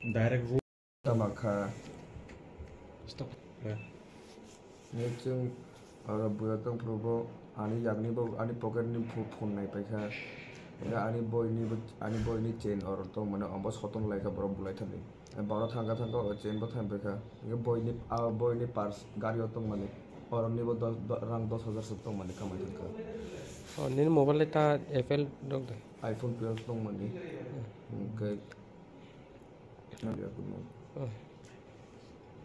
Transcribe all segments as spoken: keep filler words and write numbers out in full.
Direct road. Tama kha. Stop. Ni chwng oro buya tong phuru bo ani yakni bo ani pocket ni pho-, phone nai paikha. Ega ani boy ni bo, ani boy ni chain oro tong mani ombo soton lai kha borok bulai thani. Borok thangkha thangkha o chain bo thang paikha. Ega boy ni, a boy ni purse gari o tong mani. Oro ni bo dos, do-, rang dos hajar sok tong mani kamai thangkha. O nini mobile ta Apple rok de. iPhone twelve tong mani. Hwnkhe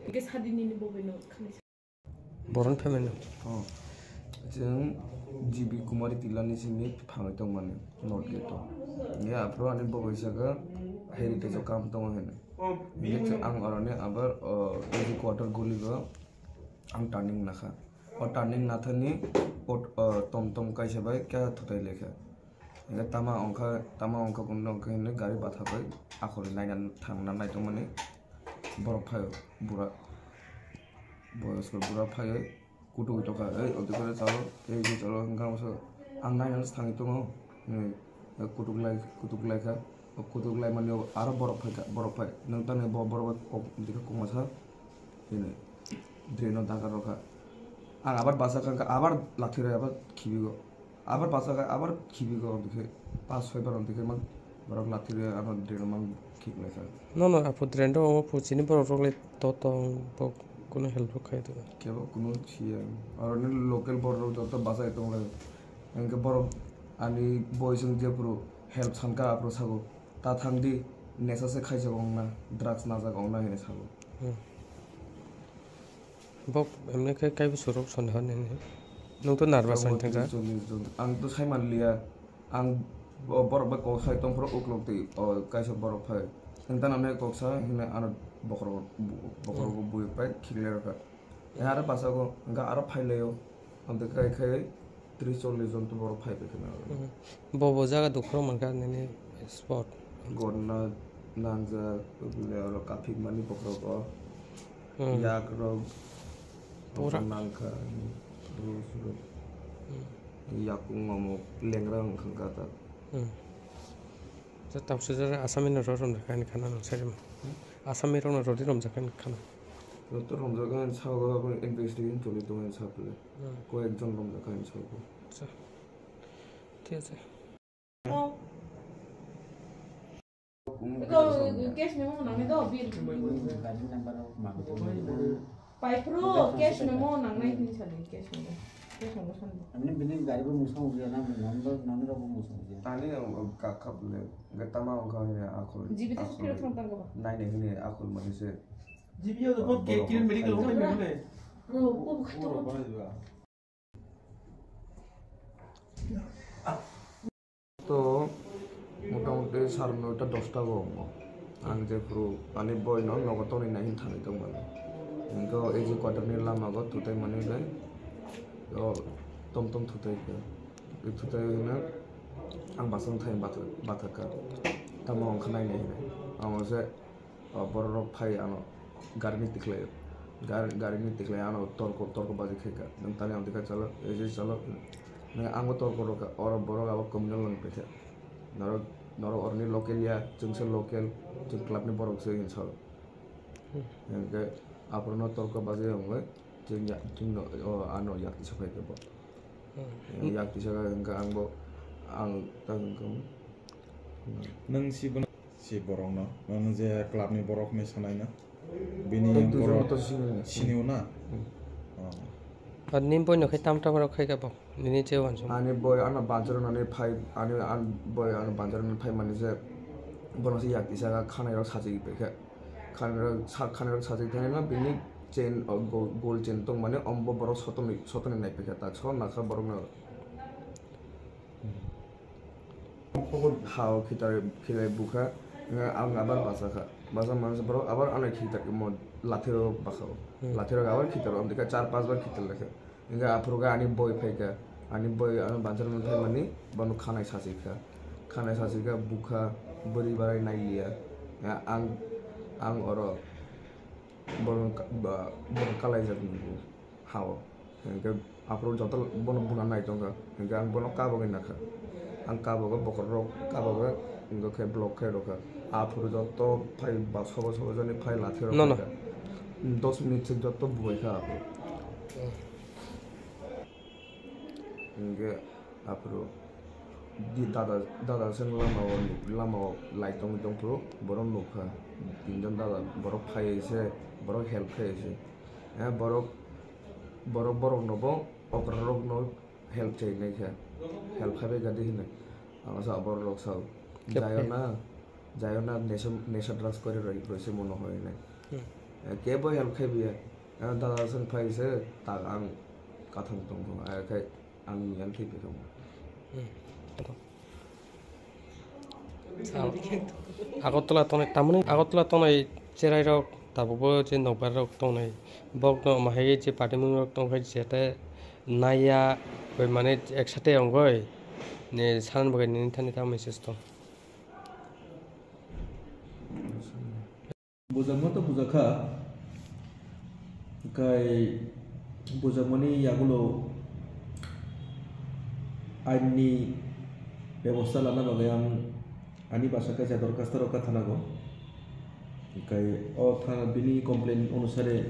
Hwnkhe sadi nini bobino khani. Boron family. Oh. Chwng G B Kumari Tilani simi phangwi tongmani North Gate o. Ya, aphuru ani boboi saka Heritage o kam tongo hwnwi. Hwnkhe chwng ang oroni abar, oh, A G quarter guli o ang turning nakha. O turning nathani o, o, tom tom kaisa bai khe thutai lekha. Hingke tama ongkha, tama ongkha kunu ongkha hinwi gari batha bai akhorni naina thangna naitongmani borok phaio bura. Boyosko bura phaiwi kutuk tongkha, "Ei, odekhore chalo, ei je chalo," hingkha ang nainani thangwi tongo, hinwi kutuk lai, kutuk laikha. O kutuk laimani aro borok phaikha, borok phai. Nwng tamni bo borok bai kok, bwkha kokma sa, hinwi drain o dagar rwkha. Ang abar bachakha, abar lathi rwi abar khibigo. Abar bachakha, abar khibigo, omo khe pas soi bar omo khe man borok lathi rwi ano drain o man khik lai kha. No, no, apo drain o omo phu chini borok rok le to tong bo kunu help rok khai to. Kebo kunu siya. Aro ni local borok rok joto bachai tong lai. Hingke borok ani boi song jephuru help sanka aphuru sago. Ta thang di, nesa se khaijak ong na, drugs najak ong na hinwi sago. Hmm. Bok emne khe kaibo surok soni hor nini. Nwng to nervous wng thangkha. Ang to sai man liya. Ang bo-, borok bai kok sai tong phuru uklok twi, o, kaisa borok phai. Nwng ta nang kok sa hwnwi ano bokhorok, bokhorok bui pai khiklai rwkha. Aro bachao hwnkhe aro phailaio. Amtwi khai khai tris chollish jon to borok phai pai kheno. Hmm. Bo bo jaga dukhrok mankha nini spot. Gorna nangjak, bini oro kaphik mani bokhorok o. Hmm. Yak rok pura nangkha. Rus rok. Hmm. Yakung omo lengra wngkha ta. Hmm. Tabuk se jora Asami no rw romjakha ani khana nang sai rwma. Hmm? Asami rok no rw di romjakha ani khana. Joto romjakha ani sago, abo investigation choli tongo ani sago le. Hmm. Koyek jon romjakha ani sago. Acha. Thik ache. Eko cash memo nangnai do, bill. Gari number rok ma. Pai pro, cash memo nangnai hini sani, cash memo. Cash memo sani. Amni bini gari bo musang ujiya na, nang bo, nang rok bo musang ujiya. Tani ang kak kap le, gatama ang kau hini akol. G B T akol. Kilo thang tang kaba. Nai nai hini akol mani se. G B O to bo ke kirin medical home ni hone. Ro, ko bukai to. To motamuti sar noita dosta go wngo. Ang jephuru ani boino nogo tonwi nai hwn thangwi tongmani. Hwnkhe o A G quarter ni lama go thutai mani bai o tom tom thutai khe. Thutai hwnwi ang bachang thai batha-, bathakha. Tamo wngkha nai nai hwnwi. Ang se O borok rok phai ano gari ni tikhlai, gar-, gari ni tikhlai ano torko, torko baji khaika. Nwng tani ang tikha chalo, ei je chalo. Nwng ang bo torko rwkha, oro borok abo communal wng paikha. Norok, norok oroni local ya, chwngsa local, chwng club ni borok se hinwi salo. Hwnkhe aphuru no torko baji wngwi chwng ya, chwng no, o ano yak tisa phaikha bo. Hmm. Yak tisa kha hwnkhe ang bo, ang ta hwnkhe. Nwng si bono, si borokno, nwng je club ni borok hinwi sanai na? Bini borok sini na? Hmm. Oh. Ar ni boino khe tam tam rok khai ka bo, nini je wansuk. Ani boi ano banchar nani phai, ani an boi ano banchar nani phai mani je bono se yak tisa kha khanai rok sachi pai khe. Khanai rok sa-, khanai rok sachi thani no bini chain, o, go-, gold chain tong mani ombo borok sotoni, sotoni nai pai khe tak so nakha borok no. Ha o khitar khilai bukha, ang abar bachakha. Bacha mansa borok abar ano khitar mo lathi rok bakha o. Hmm. Lathi rok abar khitar o, amtwi khe char pas bar khitar lekha. Hingkhe aphuru khe ani boi phaikha. Ani boi ano banchar mani phaimani, bono khanai sachikha. Khanai sachikha bukha, bwrwi barai nailiya. Ang, ang oro bono ka-, ba-, bono kalaijak nukgo. Ha o. Hingke aphuru joto bono buna nai tongkha. Hingke ang bono kabagwi nakha. Ang kabago bokhorok, kabago Wngkha khe block khe rwkha. Aphuru jotto phai ba sobo sobo jani phai lathi rok No, no. kha. Dos minute se jotto bubai kha aphuru. Hingke aphuru di dada, dada seng lama o, lama o light tongwi tongphuru borok nukha. Tinjon dada borok phai se, borok help khai se. Eh, borok, borok, borok no bo okra rok no help chai nai kha. Help khai bai gadi hinwi. Ang sa borok rok sao. Kep Jayo khe. na, jayo na nesa, nesa drugs kori roi, roi se mono hoi nai. Hmm. Eh, kebo help khai biya. Ang dada seng phai se, tak ang kathang tongkho. Eh, khai ang yang thwi phi tongkho. Hmm. Ang Agartala tongnai, tamoni Agartala tongnai cherai rok, tabukbo je nokbar rok tongnai. Bok no omo hai je patimung rok tongkha jete naiya, oi mane ek sate ongoi. Ne sanan bagwi nini thani ta message tong. Bujakma to bujakha, hwnkhe bujakmani yagulo ainni bebosta lana bagwi ang ani bwsa kaisa dorkhasto rwkha thanago. Hwnkhe o thana bini complaint onusare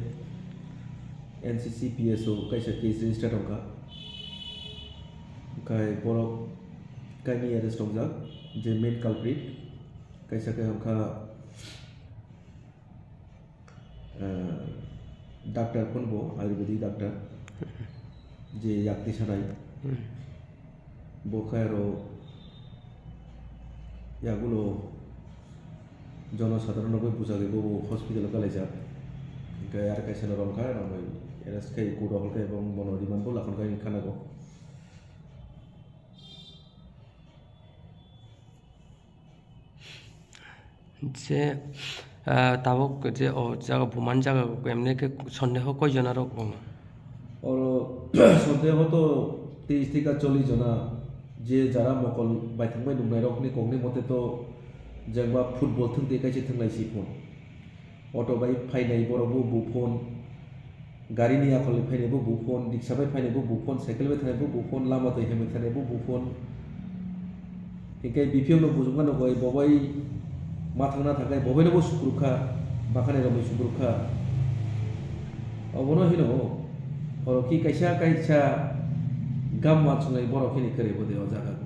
N C C P S O kaisa case register wngkha. Hwnkhe borok kainwi arrest wngjak, je main culprit kaisa khe wngkha, ah, doctor phano bo, ayurvedic doctor, je yakti sanai. Hmm. Bo khe aro yagulo jono sadharon rokbai bujagwi bobo hospital o kalaijak. Hwnkhe aro kaisa no romkha, romwi arrest khai court o hol khe, bo bono remand bo lakhon khai khanago. Je, ah, tabuk je o jaga buman jaga emne khe sondeho koi jona rok tongo? Oro sondeho to tris thika chollis jona, je jara mokol baithang bai nungnai rokni kokni mote to jengba football thwngtwi kaisa thwnglai si phun. Auto bai phainai borok bo bu phone, gari ni yakhol ni phainai bo bu phone, riksa bai phainai bo bu phone, cycle bai thanai bo bu phone, lama twi hemwi thanai bo bu phone. Hinkhe B P O no bujukma nugwi bo bai ma thangna thangkhe bo bai no bo sukruk kha, bakhani romwi sukruk kha. Obono hino oro ki kaisa kaisa gam wansuknai borok hini kwrwi bo de o jaga.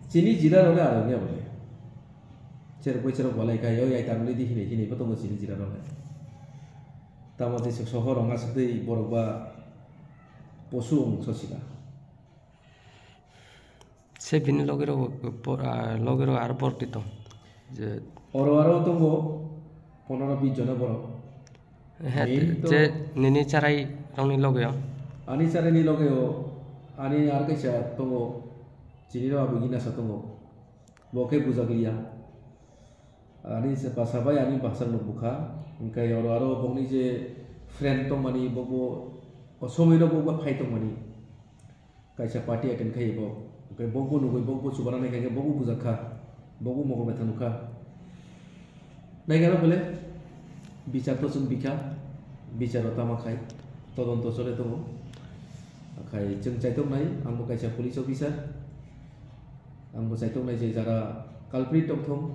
Chini jila rok le aro wngya bole. Cherok bai cherok balai kha, yoi ai tangwi di hinwi hinwi bo tongo chini jila rok hai. Tamo tei se sohor rok aswk tei borok ba posu wng sosila. Se bini logi rok, por-, ah, logi rok aro borok twi tong. Je Oro aro tongo pondro bis jona borok. He, Main to je nini charai rokni logi o? Ani charai ni logi o, ani ar kaisa tongo, chini rok abo gina sa tongo. Bo khe bujak liya. Ani se bwsa bai ani bwsakno bukha. Hwnkhe oro aro bokni je friend tongmani, bokbo o somoino bokba phai tongmani. Kaisa party attend khai bo. Hwnkhe bokbo nugwi bokbo chubana naikha khe bokbo bujak kha. Bokbo mokol bai thang nukha. Naikhe aro bole bichar to chwng bikha. Bicharo tama khai. Todonto chole tongo. Khai chwng chaitok nai, angbo kaisa police officer. Ang bo chaitok nai je jara culprit tongthong,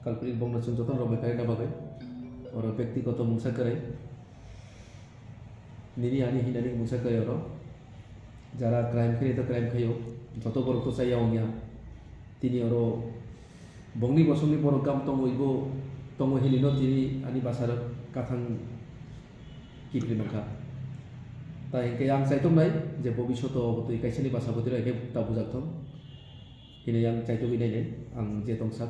culprit bongno chwng jotono romwi karina bagwi. Oro bektigoto mungsa kwrwi. Nini ani hinani mungsa kwrwi oro. Jara crime khainai to crime khaio. Joto borok to chaya ongya. Tini oro bongni bosongni borok gam tongo ibo tongo hinino tini ani bwsarok kathang kipri mankha. Tai hwnkhe ang chaitok nai je bobishoto obo twi kaisani bwsa bwtwi rok khe ta bujak thong. Hini ang chaitogwi nainai, ang je tongsak.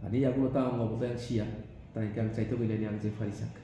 Ani yagulo ta ang obo tei ang siya. Tai hwnkhe ang chaitogwi nainai ang je pharisak.